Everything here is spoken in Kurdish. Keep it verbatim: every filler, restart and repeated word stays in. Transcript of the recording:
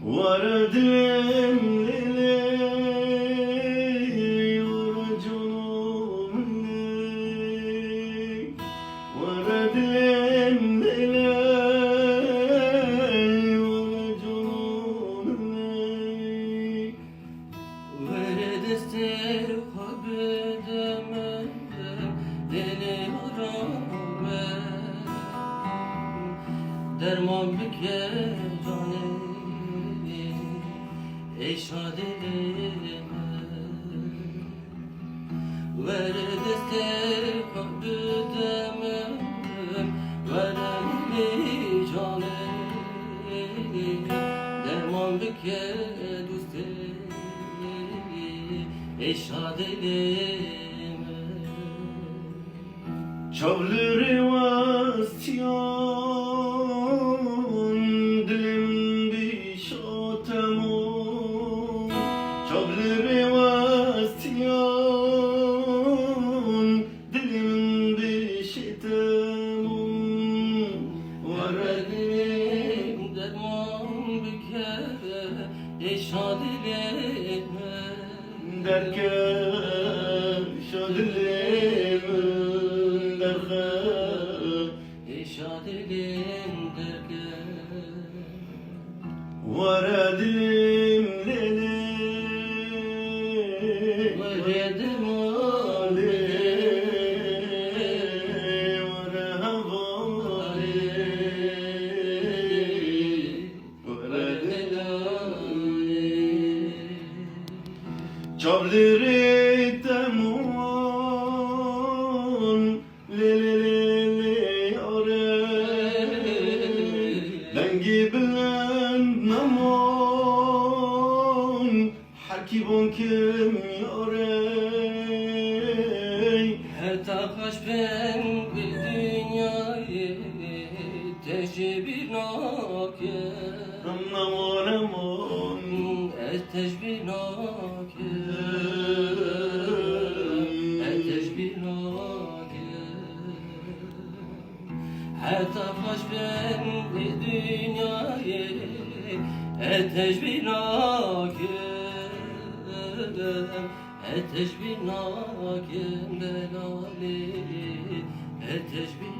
Were dilê min lê lê, were cano min lê. Were dilê min lê lê, were cano min lê. Were destê xwe bide min, dilê were min. Derman bike canê, êşa dilê min. Were destê xwe bide min, were dilê canê, derman bike dostê, êşa dilê min. Çav li rê westiyan, dilê min bîşa temam. Çav li rê westiyan, dilê min bîşa temam. Were dilê min derman bike, êşa dilê min. Derkeş a dilê min, derxeş. Êşa dilê min derkeş. Were dilê min lê lê. Were dema lê. Were hevalê. Çav li rê temon, lê lê lê lê are. Dengê bilind nemon, her kî bon kim yare. Heta xweş bin bi dinyayê, te jê bîr nakim. Nemon, nemon. Ez te ji bîr nakim. Ez te ji bîr nakim. Heta xweş bin bi dinyayê, ez te ji bîr nakim. Ez te ji bîr nakim delalê, ez te ji bîr